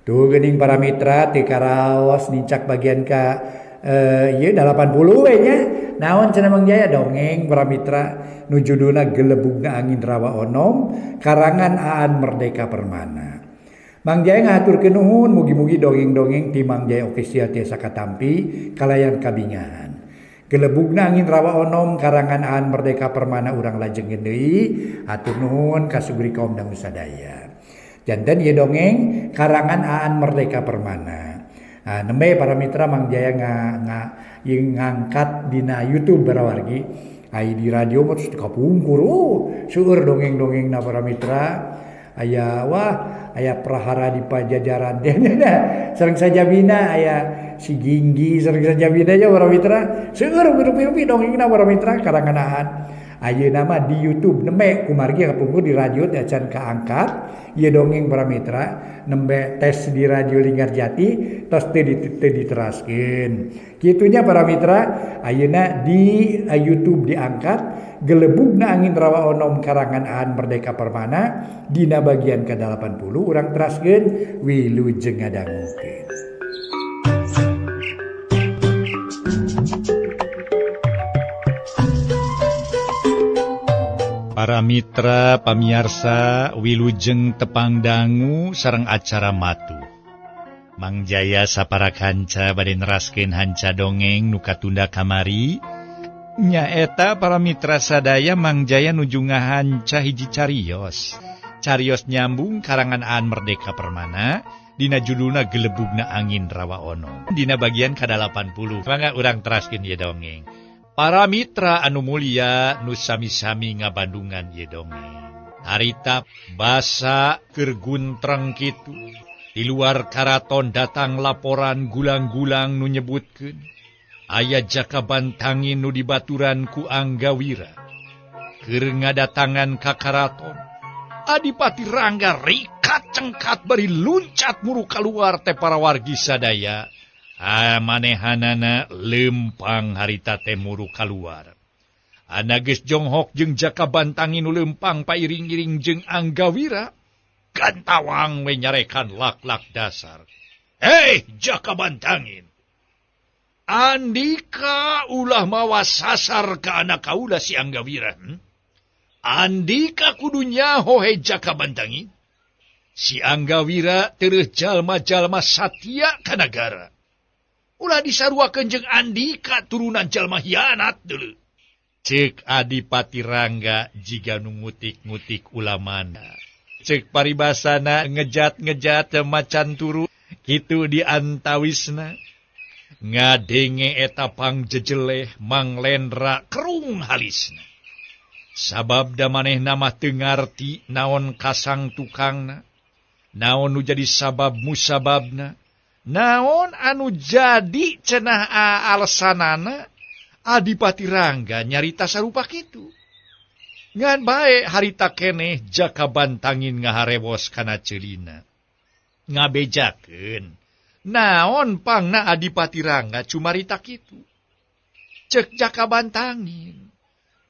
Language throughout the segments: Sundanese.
Tuh geuning para mitra teu karaos nincak bagian ka ieu 80 we nya. Naon cenah Mang Jaya dongeng para mitra nu judulna Gelebugna Angin Rawa Onom karangan Aan Merdeka Permana. Mang Jaya ngahaturkeun nuhun mugi-mugi dongeng-dongeng ti Mang Jaya Official tiasa katampi kalayan kabingahan. Gelebugna Angin Rawa Onom karangan Aan Merdeka Permana urang lajengkeun deui hatur nuhun ka sugri kaum dangu sadaya. Janten ieu dongeng karangan Aan Merdeka Permana. Nah, nembe para mitra Mang Jaya ngangkat dina YouTube barawargi. Ai di radio mah terus kapungkur. Oh, seueur dongeng-dongengna para mitra. Aya wah, aya prahara di Pajajaran. Sareng sajabina aya si Ginggi sareng sajabina nya para mitra. Seueur rupi-rupi dongengna para mitra karangan Aan. Ayeuna mah di YouTube nembe kumargi kapungkur di radio teh acan kaangkat ieu dongeng para mitra nembe tes di radio Linggarjati tos teu diteraskeun. Kitunya para mitra ayeuna di YouTube diangkat Gelebugna Angin Rawa Onom karangan Aan Merdeka Permana dina bagian ke-80 urang teraskeun wilujeng ngadangukeun. Para mitra pamiarsa wilujeng tepang dangu sareng acara matu. Mang Jaya sapara kanca bade neraskeun hanca dongeng nu katunda kamari. Nyaeta para mitra sadaya Mang Jaya nuju ngahanca hiji carios. Carios nyambung karangan Aan Merdeka Permana dina judulna Gelebugna Angin Rawa Onom. Dina bagian ka-80. Mangga urang teraskeun ieu dongeng. Para mitra anu mulia nu sami-sami ngabandungan ieu dongeng. Harita basa keur guntreng kitu. Di luar karaton datang laporan gulang-gulang nu nyebutkeun aya Jaka Bantangin nu dibaturan ku Anggawira. Keur ngadatangan ka karaton, Adipati Rangga rikat cengkat bari luncat muru kaluar teh para wargi sadaya. Ah, manehanana lempang harita teh muru kaluar. Anageus jonghok jeung Jaka Bantangin nu lempang pairing-iring jeung Anggawira. Gantawang we nyarekan lak-lak dasar. Hei Jaka Bantangin, Andika ulah mawa sasar ka anak kaula si Anggawira. Andika kudu nyaho he Jaka Bantangin. Si Anggawira tereuh jalma-jalma satia ka nagara. Ulah disaruakeun jeung Andika turunan jalma hianat deuleu. Ceuk Adipati Rangga jiga nu ngutik-ngutik ulamana. Ceuk paribasana ngejat-ngejat macan turu kitu diantawisna. Ngadenge eta pangjejeleh Mang Lendra kerung halisna. Sabab da manehna mah teu ngarti naon kasang tukangna, naon nu jadi sabab musababna, naon anu jadi cenah alasanana. Adipati Rangga nyarita sarupa kitu. Ngan bae harita keneh Jaka Bantangin ngaharewos kana ceulina. Ngabejakeun naon pangna Adipati Rangga cumarita kitu. Ceuk Jaka Bantangin,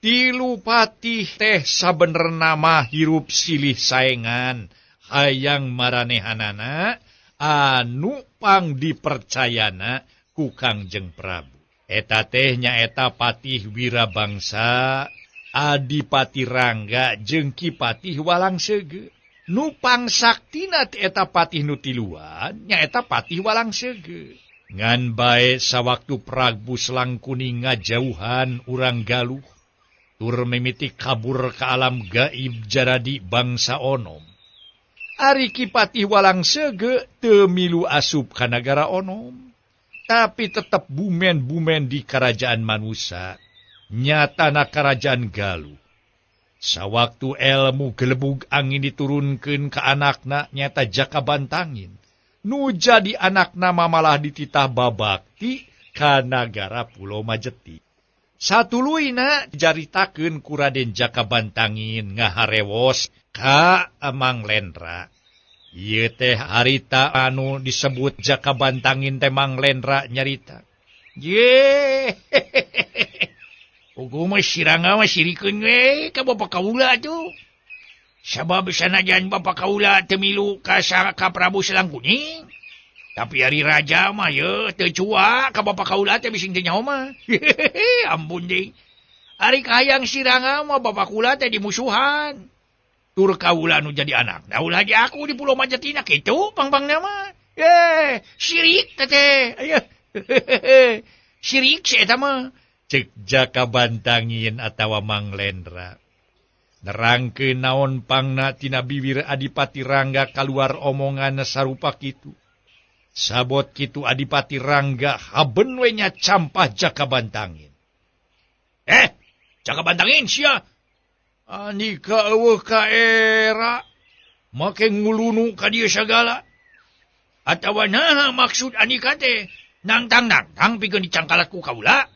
tilu patih teh sabenerna mah hirup silih saengan hayang maranehanana anu pang dipercayana ku Kangjeng Prabu. Eta teh nyaeta Patih Wirabangsa, Adipati Rangga jeung Ki Patih Walangsege. Nu pangsaktina teh eta patih nu tiluan nyaeta Patih Walangsege. Ngan bae sawaktu Prabu Selangkuning ngajauhan urang Galuh tur mimiti kabur ka alam gaib jaradi bangsa Onom. Ari Ki Patih Walangsege teu milu asup ka nagara Onom, tapi tetep bumen-bumen di kerajaan manusa, nyatana kerajaan Galuh. Sawaktu elmu gelebug angin diturunkeun ka anakna nyata Jaka Bantangin, nu jadi anakna malah dititah babakti ka nagara Pulau Majeti. Satuluyna jaritakeun ku Raden Jaka Bantangin ngaharewos ka Mang Lendra. Ieu teh harita anu disebut Jaka Bantangin teh Mang Lendra nyarita. Ye. Ugu mah si Rangga mah sirikeun we ka bapa kaula atuh. Sabab sanajan bapa kaula teu milu ka ka Prabu Selangkuning. Tapi ari raja mah ye teu cua ka bapa kaula teh bising teu nyaho mah. Ampun deui. Ari kahayang si Rangga mah bapa kaula teh dimusuhan. Tur kaula nu jadi anak. Da ulah di aku di Pulau Majetina kitu pang-pangna mah. Sirik teh teh. Ayo. Sirik si eta mah. Cek Jaka Bantangin atawa Mang Lendra. Nerangkeun naon pangna tina bibir Adipati Rangga kaluar omongan sarupa kitu. Sabot kitu Adipati Rangga haben we nya campah Jaka Bantangin. Jaka Bantangin sia. Andika eueuh ka era make ngulunu ka dieu sagala. Atawa naha maksud andika teh nangtang-nangtang pikeun dicangkalat ku kaula?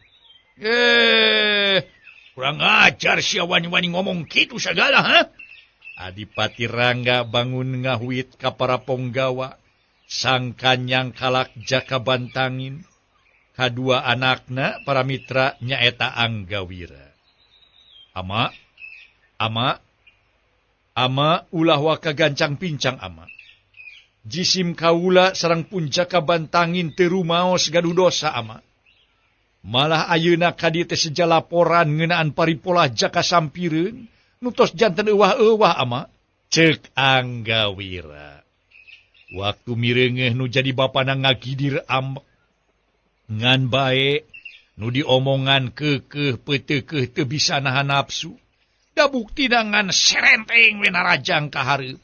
Kurang ajar sia wani-wani ngomong kitu sagala, ha? Adipati Rangga bangun ngahuit ka para ponggawa, sangka nyangkalak Jaka Bantangin. Kadua anakna para mitra nyaeta Anggawira. Ama, ama, ama ulah waka gancang pincang ama. Jisim kaula sareng pun Jaka Bantangin teu rumaos gaduh dosa ama. Malah ayeuna ka dieu teh seja laporan ngeunaan paripolah Jaka Sampireun nu tos janten euwah-euwah ama. Ceuk Anggawira. Waktu mireungeuh nu jadi bapana ngagidir ambek. Ngan bae nu diomongan keukeuh peuteukeuh teu bisa nahan nafsu. Da buktina ngan serenteng we narajang ka hareup.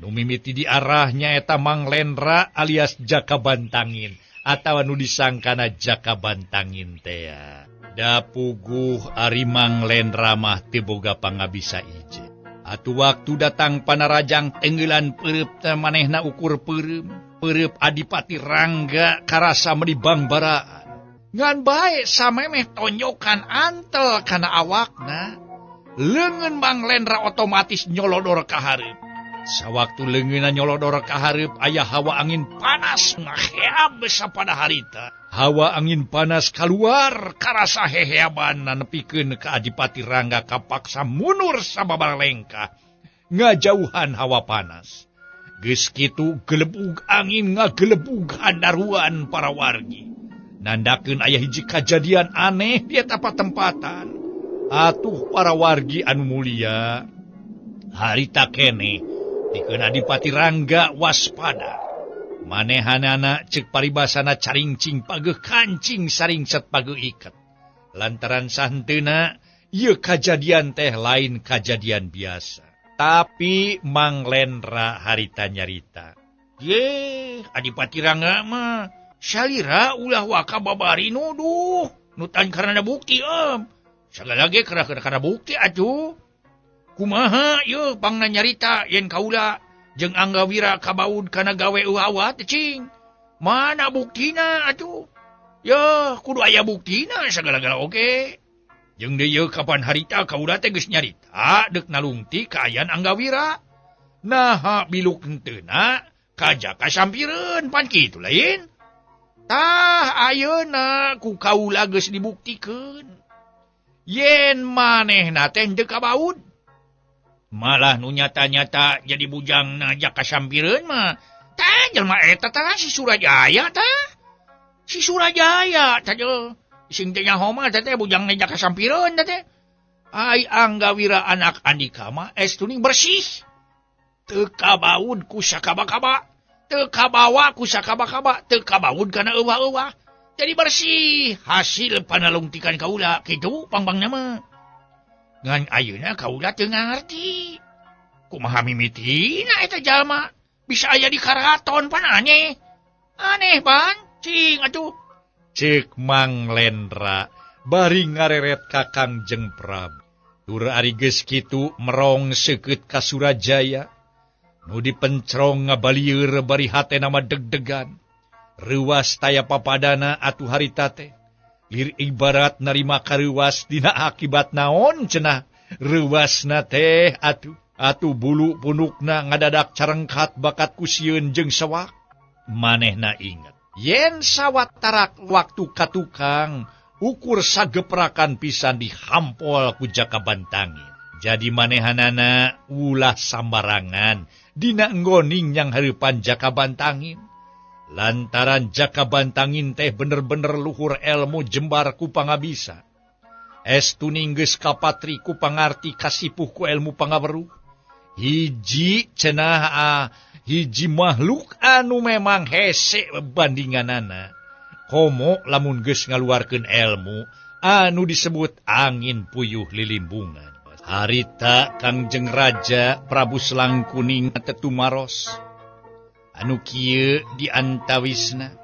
Nu mimiti diarah nyaeta Mang Lendra alias Jaka Bantangin atawa nu disangkana Jaka Bantangin tea. Da puguh ari Mang Lendra mah teu boga pangabisa ije. Atuh waktu datang panarajang tenggelan peureub teh manehna ukur peureum. Peureub Adipati Rangga karasa meuni bangbaraan. Ngan bae samemeh tonyokan antel kana awakna. Leungeun Mang Lendra otomatis nyolodor ka hareup. Sawaktu leungeunna nyolodor ka hareup aya hawa angin panas ngaheab sapada harita. Hawa angin panas kaluar karasa heheaban nepikeun ka Adipati Rangga kapaksa mundur sababar lengkah ngajauhan hawa panas. Geus kitu gelebug angin ngagelebug handaruan para wargi. Nandakeun aya hiji kajadian aneh di eta patempatan. Atuh para wargi anu mulia, harita keneh pikeun Adipati Rangga waspada. Manehanana ceuk paribasana caringcing pageuh kancing saringset pageuh iket. Lantaran sahenteuna ieu kajadian teh lain kajadian biasa. Tapi Mang Lendra harita nyarita. Ye, Adipati Rangga mah salira ulah waka babari nuduh. Nutan karena bukti em. Sagala ge karena bukti atuh. Kumaha yeuh pangna nyarita yen kaula jeung Anggawira kabaud kana gawe euwah teh cing. Mana buktina atuh? Yeuh kudu aya buktina sagala-gala oge. Jeung deui yeuh kapan harita kaula teh geus nyarita deuk nalungti kaayaan Anggawira. Naha biluk henteuna ka Jaka Sampireun pan kitu lain. Tah ayeuna ku kaula geus dibuktikeun. Yen manehna teh teu kabaud. Malah nu nyata-nyata jadi bujangna Jaka Sampireun mah. Tah jelema eta tah si Surajaya tah. Si Surajaya tah je. Sing teh nyaho mah teh bujangna Jaka Sampireun teh teh. Ai Anggawira anak Andika mah estuning bersih. Teu kabaud ku sakaba-kaba, teu kabawa ku sakaba-kaba, teu kabaud kana euwah-euwah. Jadi bersih hasil panalungtikan kaula kitu pang-pangna mah. Ngan ayeuna kaula teu ngarti. Kumaha mimitina eta jalma bisa aya di karaton pan aneh. Aneh pan cing atuh. Ceuk Mang Lendra bari ngareret ka Kangjeng Prabu. Tur ari geus kitu merong seukeut ka Surajaya. Nu dipencrong ngabalieur bari hatena mah deg-degan. Reuwas taya papadana atuh harita teh. Lir ibarat narima kareuwas dina akibat naon cenah reuwasna teh atuh. Atuh bulu punukna ngadadak carengkat bakat ku sieun jeung sewak. Manehna inget yen sawatarak waktu ka tukang ukur sageprakan pisan dihampol ku Jaka Bantangin. Jadi manehanana ulah sambarangan dina nggoning yang hareupan Jaka Bantangin. Lantaran Jaka Bantangin teh bener-bener luhur elmu jembar ku pangabisa. Estu geus kapatri ku pangarti kasipuh ku elmu pangaweruh. Hiji cenah hiji makhluk anu memang hese bandinganana. Komo lamun geus ngaluarkeun elmu anu disebut angin puyuh lilimbungan. Harita Kangjeng Raja Prabu Selangkuning tetumaros anu kieu diantawisna.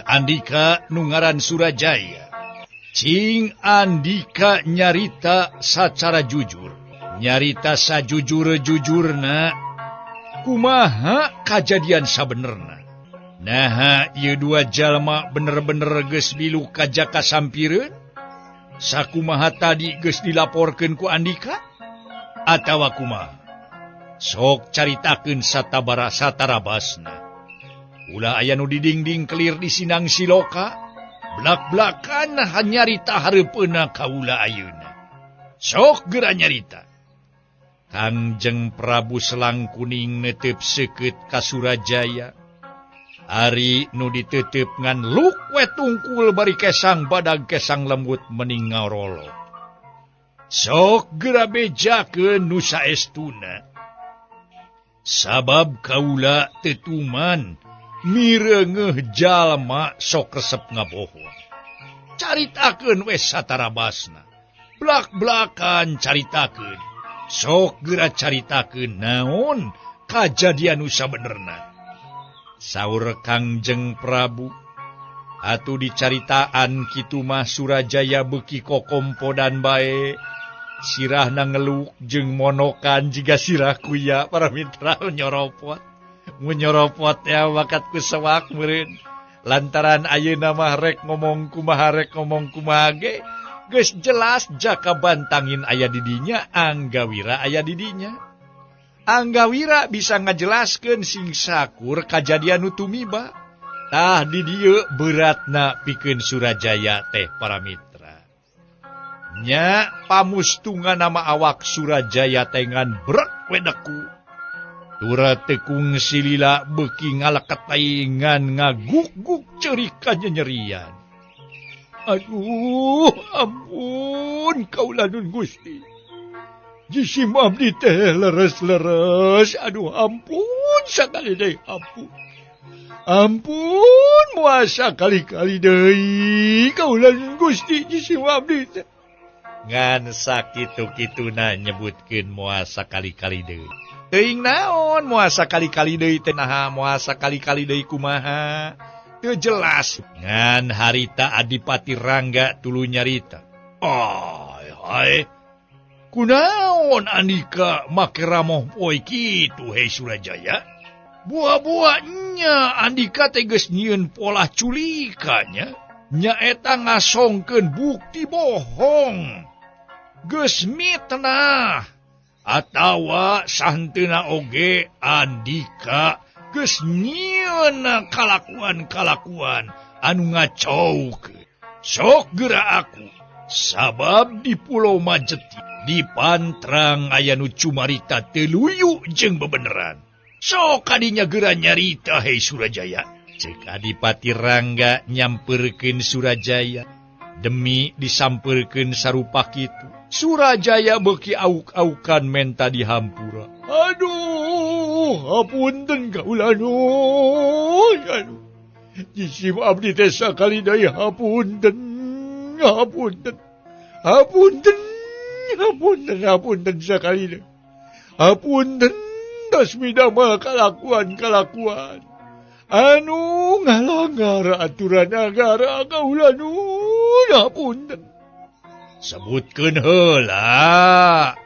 Andika nu ngaran Surajaya. Cing Andika nyarita sacara jujur. Nyarita sajujur-jujurna kumaha kajadian sabenerna. Naha ieu dua jalma bener-bener geus milu ka Jaka Sampireun. Sakumaha tadi geus dilaporkeun ku Andika atawa kumaha? Sok caritakeun satabara satarabasna. Ulah aya nu didingding kelir di Sinang Siloka, blak-blakan nyarita hareupeunna kaula ayeuna. Sok geura nyarita. Kangjeng Prabu Selangkuning netep seukeut ka Surajaya. Ari nu ditetep ngan luk we tungkul bari kesang badag kesang lembut mening ngarolo. Sok geura bejakeun nu saestuna. Sabab kaula tetuman mireungeuh jalma sok resep ngabohong. Caritakeun we satarabasna. Blak-blakan caritakeun. Sok geura caritakeun naon kajadian nu sabenerna. Saur Kangjeng Prabu atuh dicaritaan kitu mah Surajaya beuki kokompodan bae. Sirahna ngeluk jeung monokan jiga sirah kuya para mitra nyoropot. Mun nyoropot ya bakat ku sewak meureun. Lantaran ayeuna mah rek ngomong kumaha rek ngomong kumaha ge geus jelas Jaka Bantangin aya di dinya, Anggawira aya di dinya. Anggawira bisa ngajelaskeun sing sakur kajadian nu tumiba. Tah di dieu beratna pikeun Surajaya teh para mitra. Nya pamustungan nama awak Surajaya teh ngan brek we deku. Tura tekung silila beuki ngaleketaingan ngaguk-guk ceurik kanyerian. Aduh, ampun kaula nun Gusti. Jisim abdi teh leres-leres, aduh ampun sakali deui ampun. Ampun moal sakali-kali deui kaula Gusti jisim abdi teh. Ngan sakitu-kituna nyebutkeun moal sakali-kali deui. Teuing naon moal sakali-kali deui teh naha moal sakali-kali deui kumaha? Teu jelas. Ngan harita Adipati Rangga tuluy nyarita. Ai hai. Kunaon Andika make ramoh poe kitu hei Surajaya? Buah-buahnya Andika teh geus nyieun polah culikanya. Nyaeta ngasongkeun bukti bohong. Geus mitnah atawa sahenteuna oge Andika geus nyieun kalakuan-kalakuan anu ngacaukeun. Sok geura aku sabab di Pulau Majeti di pantrang aya nu cumarita teu luyu jeung bebeneran. Sok kadinya geura nyarita hei Surajaya. Ceuk Adipati Rangga nyamperkeun Surajaya demi disamperkeun sarupa kitu. Surajaya beuki auk-aukan menta dihampura. Aduh, hapunten kaula nu. Aduh. Jisim abdi teh sakali deui hapunten. Hapunten. Hapunten. Hapunten, hapunten sakali deui. Hapunten tos midamel kalakuan-kalakuan anu ngalanggar aturan nagara kaula nu. Hapunten. Sebutkeun heula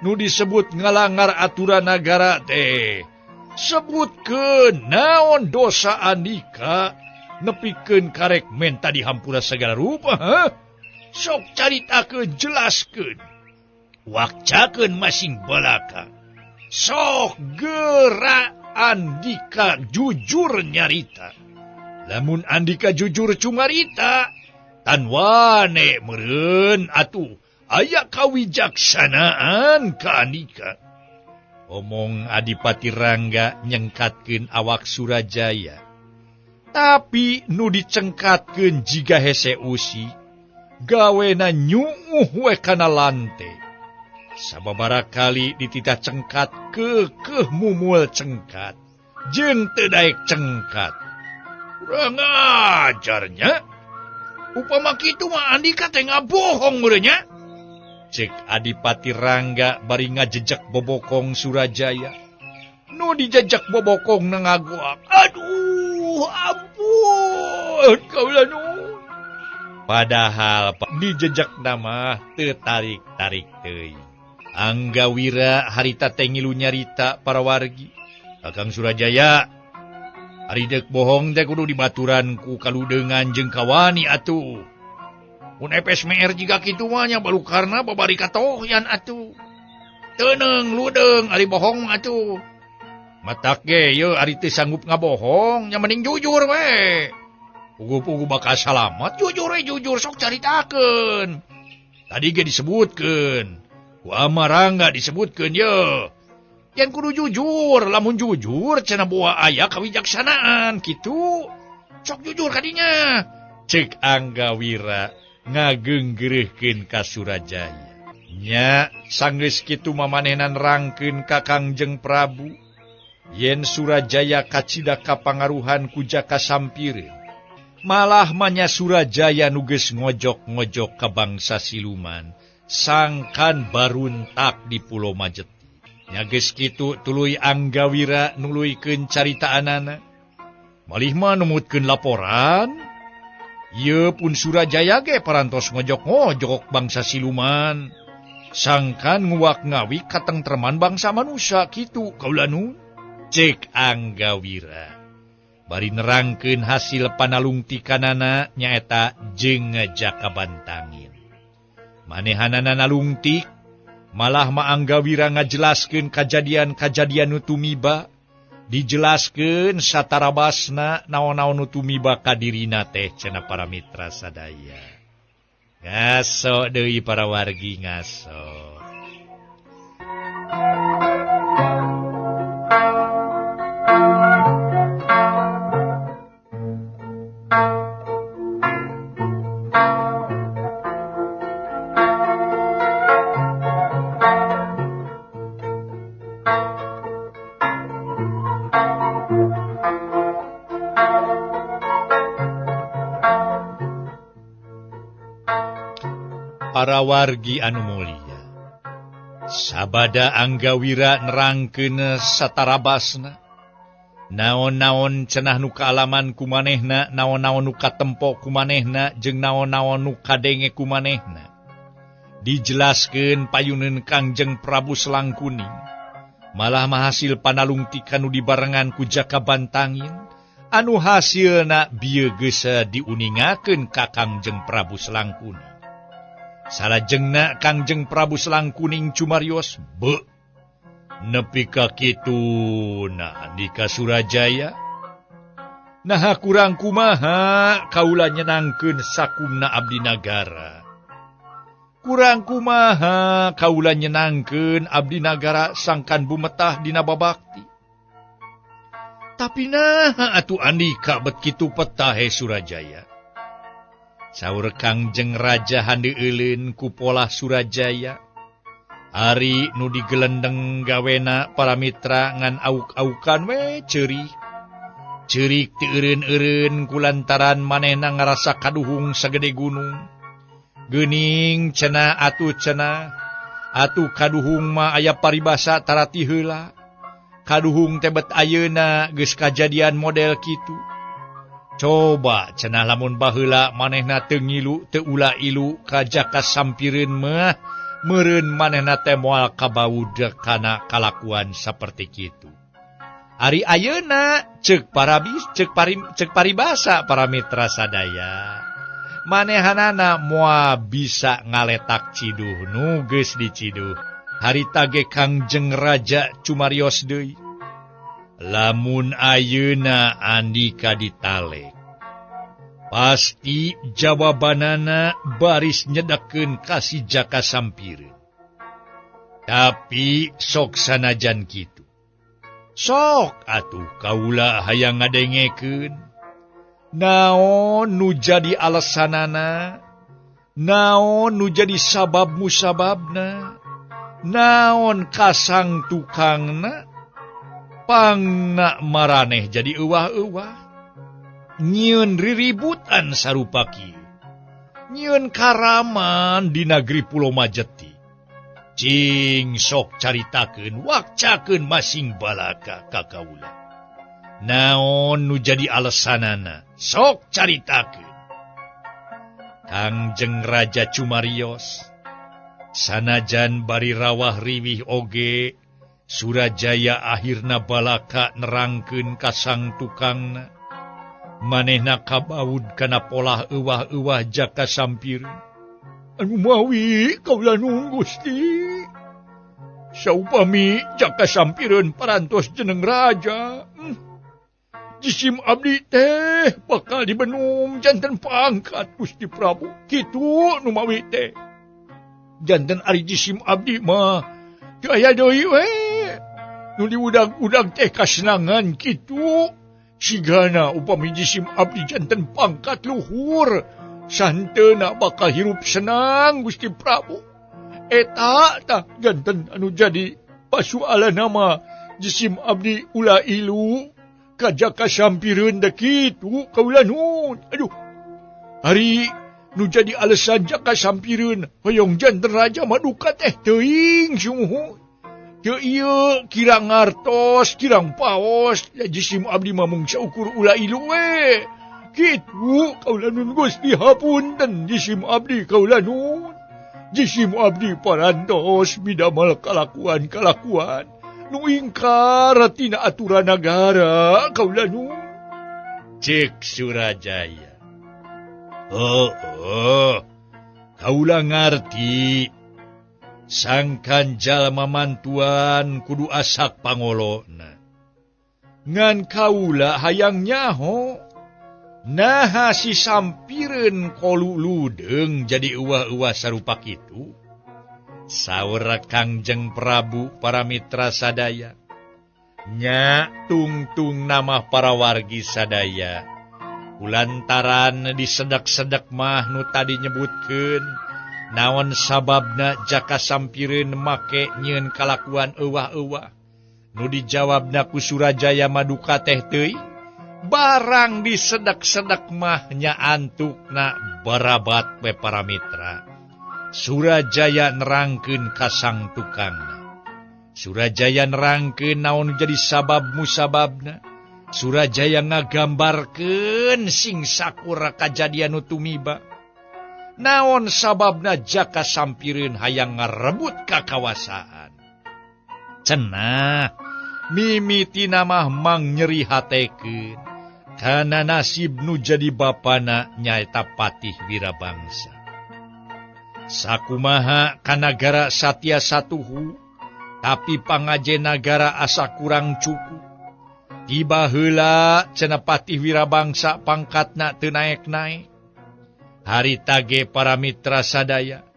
nu disebut ngalanggar aturan nagara teh. Sebutkeun naon dosa Andika nepikeun karek menta dihampura segala rupa, ha? Sok caritakeun jelaskeun. Wakcakeun masing balaka. Sok geura Andika jujur nyarita. Lamun Andika jujur cumarita, tanwane meureun atuh Aya kawijaksanaan ka Andika. Omong Adipati Rangga nyengkatkeun awak Surajaya. Tapi nu dicengkatkeun jiga hese usi, gawena nyuuh we kana lante. Sababaraha kali dititah cengkat keukeuh mumul cengkat, jeung teu daek cengkat. Kurang ajarnya. Upama kitu mah Andika teh ngabohong meureun nya. Cek Adipati Rangga bari ngajejek bobokong Surajaya. Nu dijejek bobokong na ngagoak. Aduh, ampun kaula nu. Padahal dijejek nama teu tarik-tarik teuing. Anggawira harita teh ngilu nyarita para wargi. Kakang Surajaya, ari deuk bohong teh kudu dibaturan ku kaludeungan jeung kawani atuh. Mun FSMR jiga kitu mah nya balukarna babari katohyan atuh. Teuneng ludeung ari bohong atuh. Matak ge yeuh ari teu sanggup ngabohong nya mending jujur we. Pugu-pugu bakal salamat jujur we jujur sok caritakeun. Tadi ge disebutkeun. Ku Amarangga disebutkeun yeuh. Yang kudu jujur, lamun jujur cenah boa aya kawijaksanaan kitu. Sok jujur kadinya. Cek Anggawira ngageunggeureuhkeun ka Surajaya. Nya sanggeus kitu mamanehna nerangkeun ka Kangjeng Prabu yen Surajaya kacida kapangaruhan ku Jaka Sampireun. Malah manya Surajaya nu geus ngojok-ngojok ka bangsa siluman sangkan baruntak di Pulau Majeti. Nya geus kitu tuluy Anggawira nuluykeun caritaanana. Malih mah numutkeun laporan. Ieu pun Surajaya ge parantos ngojok-ngojok bangsa siluman. Sangkan nguak ngawi katengtreman bangsa manusia kitu kaula nu. Cek Anggawira. Bari nerangkeun hasil panalungtikanana nyaeta jeung Jaka Bantangin. Manehanana nalungtik malah ma Anggawira ngajelaskeun kajadian-kajadian nu tumiba, dijelaskeun satarabasna naon-naon nu tumiba ka dirina teh cenah para mitra sadaya. Ngaso deui para wargi ngaso. Para wargi anu mulia, sabada Anggawira nerangkeun satarabasna, naon-naon cenah nu kaalaman ku manehna, naon-naon nu katempo ku manehna, jeung naon-naon nu kadenge ku manehna. Dijelaskeun payuneun Kangjeng Prabu Selangkuning, malah mahasil panalungtikan nu dibarengan ku Jaka Bantangin, anu hasilna bieu geus diuningakeun ka Kangjeng Prabu Selangkuning. Salajengna Kangjeng Prabu Selangkuning cumarios be nepi ka kitu na Andika Surajaya. Naha kurang kumaha kaula nyenangkeun sakumna abdi nagara. Kurang kumaha kaula nyenangkeun abdi nagara sangkan bumetah dina babakti. Tapi naha atuh Andika bet kitu petah he Surajaya. Saur Kangjeng Raja handeuleun ku polah Surajaya. Ari nu digelendeng gawena para mitra ngan auk-aukan we ceurik. Ceurik teu eureun-eureun kulantaran manehna ngarasa kaduhung sagede gunung. Geuning cenah atuh cenah, atuh kaduhung mah aya paribasa tarati heula. Kaduhung teh bet ayeuna geus kajadian model kitu. Coba cenah lamun baheula manehna teu ngilu teu ula ilu ka Jaka Sampireun mah meureun manehna teh moal kabaud kana kalakuan saperti kitu. Ari ayeuna ceuk parabis ceuk pari ceuk paribasa para mitra sadaya. Manehanana moal bisa ngaletak ciduh nu geus diciduh. Harita ge Kangjeng Raja cumarios deui. Lamun ayeuna Andika ditalek, Pasti jawabanana baris nyedakeun ka si Jaka Sampireun. Tapi sok sanajan kitu. Sok atuh kaula hayang ngadengekeun. Naon nu jadi alesanana? Naon nu jadi sabab musababna? Naon kasang tukangna? Pangna maraneh jadi euwah-euwah. Nyieun riributan sarupa kieu. Nyieun karaman di negeri Pulau Majeti. Cing sok caritakeun wakcakeun masing balaka ka kaula. Naon nu jadi alesanana? Sok caritakeun. Kangjeng Raja Cumarios sanajan bari rawah riwih oge, Surajaya akhirna balaka nerangkeun ka sang tukangna. Manehna kabaud kana polah euwah-euwah Jaka Sampireun. Anu mawi kaula nuhun Gusti. Saupami Jaka Sampireun parantos jeneng raja. Jisim abdi teh bakal dibenung janten pangkat Gusti Prabu. Kitu nu mawi teh. Janten ari jisim abdi mah teu aya deui we. Nu diudag-udag teh kasenangan kitu. Sigana upami jisim abdi janten pangkat luhur, santena bakal hirup senang Gusti Prabu. Eta tah janten anu jadi pasualan nama jisim abdi ulah ilu ka Jaka Sampireun da kitu kaula nuhun. Aduh, ari nu jadi alasan Jaka Sampireun hoyong janten raja maduka teh teuing sumuhun. Teu ieu kirang ngartos, kirang paos, ya jisim abdi mah mung saukur ulah ilu we. Kitu kaula nun Gusti, hapunten jisim abdi kaula nun. Jisim abdi parantos midamel kalakuan-kalakuan nu ingkar tina aturan nagara kaula nun. Cek Surajaya. Oh, oh, kaula ngarti. Sangkan jalma mantuan kudu asak pangolona. Ngan kaula hayang nyaho. Naha si Sampireun kolu ludeung jadi euwah-euwah sarupa kitu. Saur Kangjeng Prabu para mitra sadaya. Nya tungtung nama para wargi sadaya. Kulantaran disedak-sedak mah nu tadi nyebutkeun. Naon sababna Jaka Sampireun make nyieun kalakuan euwah-euwah. Nu dijawabna ku Surajaya maduka teh teuing. Barang disedak-sedak mah nya antukna barabat we para mitra. Surajaya nerangkeun ka sang tukangna. Surajaya nerangkeun naon jadi sabab musababna. Surajaya ngagambarkeun sing sakura kajadian nu tumiba. Naon sababna Jaka Sampireun hayang ngarebut kakawasaan. Cenah mimitina mah mang nyeri hatekeun kana nasib nu jadi bapana nyaeta Patih Wirabangsa. Sakumaha kanagara satya satuhu, tapi pangaje nagara asa kurang cukup. Tiba heula cenah Patih Wirabangsa pangkatna teu naek-naek. Harita ge para mitra sadaya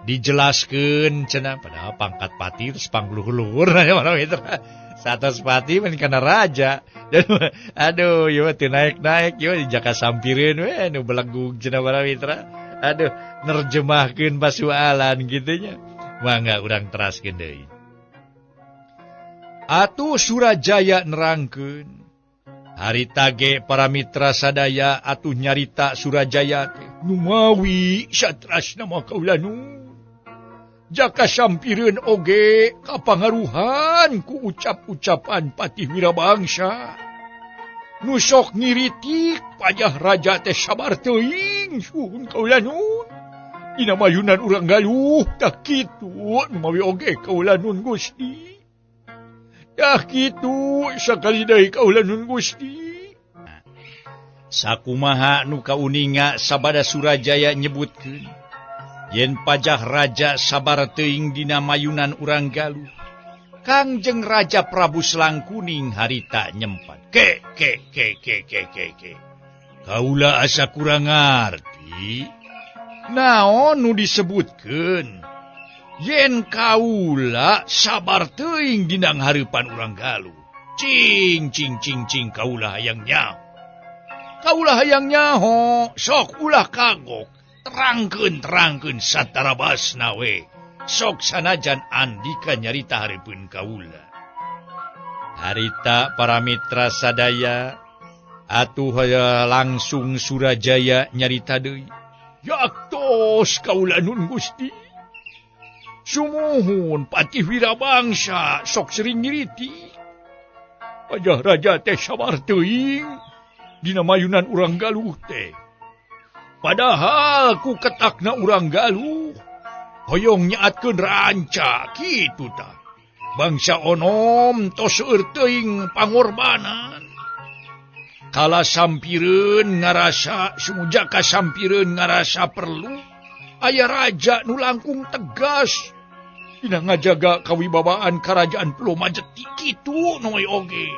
dijelaskeun cenah padahal pangkat pati terus pangluhur-luhur para mitra. Satos pati men kana raja. Aduh, ieu teu naek-naek ieu Jaka Sampireun we nu belegug cenah para mitra. Aduh, nerjemahkeun pasualan kitu nya. Mangga urang teraskeun deui. Atuh Surajaya nerangkeun. Harita ge para mitra sadaya atuh nyarita Surajaya teh numawi satrasna mah kaula nu. Jaka Sampireun oge kapangaruhan ku ucap-ucapan Patih Wirabangsa. Nu sok ngiritik pajah raja teh sabar teuing suhun kaula nun. Dina mayunan urang Galuh tah kitu numawi oge kaula nun Gusti. Tah kitu sakali deui kaula nun Gusti. Sakumaha nu kauninga sabada Surajaya nyebutkeun yen pajah raja sabar teuing dina mayunan urang Galuh. Kangjeng Raja Prabu Selangkuning harita nyempat. Ke ke ke ke ke ke ke. Kaula asa kurang ngarti. Naon nu disebutkeun? Yen kaula sabar teuing dina hareupan urang Galuh. Cing cing cing cing kaula hayang nyaho. Kaula hayang nyaho, sok ulah kagok. Terangkeun terangkeun satarabasna we. Sok sanajan Andika nyarita hareupeun kaula. Harita para mitra sadaya atuh langsung Surajaya nyarita deui. Yaktos kaula nun Gusti. Sumuhun Patih Wirabangsa sok sering nyiriti. Wajah raja teh sabar teuing dina mayunan urang Galuh teh. Padahal ku ketakna urang Galuh hoyong nyaatkeun ranca kitu tah. Bangsa onom tos seueur teuing pangorbanan. Kala sampireun ngarasa sumujaka sampireun ngarasa perlu aya raja nu langkung tegas dina ngajaga kawibawaan kerajaan Pulau Majeti kitu noy oge.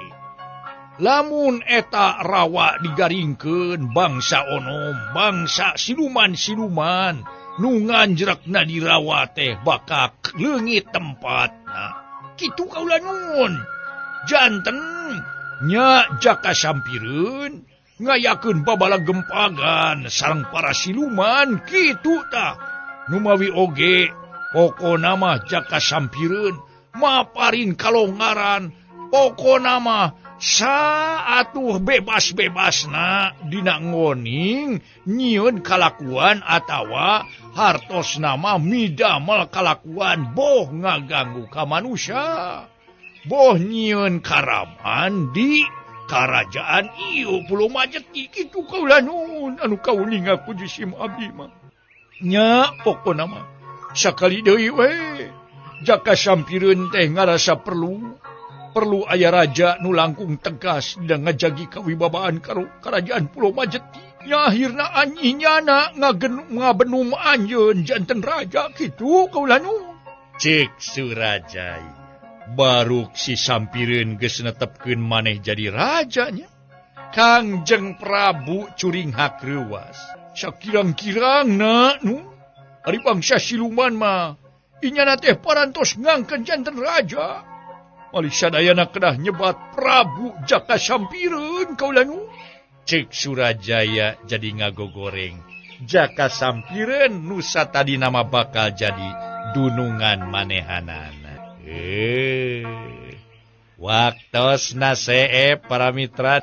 Lamun eta rawa digaringkeun bangsa onom, bangsa siluman-siluman nu nganjrekna di rawa teh bakal leungit tempatna. Kitu kaula nuhun. Janten nya Jaka Sampireun ngayakeun babala gempagan sareng para siluman kitu tah. Numawi oge pokona mah Jaka Sampireun maparin kalonggaran, pokona mah saatuh bebas-bebasna dina ngoning nyieun kalakuan atawa hartosna mah midamel kalakuan boh ngaganggu ka manusia, boh nyieun karaman di karajaan ieu Pulau Majeti kitu kaula nuhun anu kauninga ku jisim abdi mah. Nya pokona mah sakali deui we Jaka Sampireun teh ngarasa perlu aya raja nu langkung tegas dan ngajagi kawibawaan kerajaan Pulau Majeti. Nya akhirna anyinyana ngabenum anjeun janten raja kitu kaula nuhun. Cek Surajaya baruk si Sampireun geus netepkeun maneh jadi rajanya. Kangjeng Prabu curing hak reuwas. Sakirang-kirangna nu ari bangsa siluman mah inyana teh parantos ngangkeun janten raja. Malih sadayana kedah nyebat Prabu Jaka Sampireun kaula nu. Cek Surajaya jadi ngagogoreng. Jaka Sampireun nu satadi nama bakal jadi dunungan manehanana. Waktosna seep para mitra.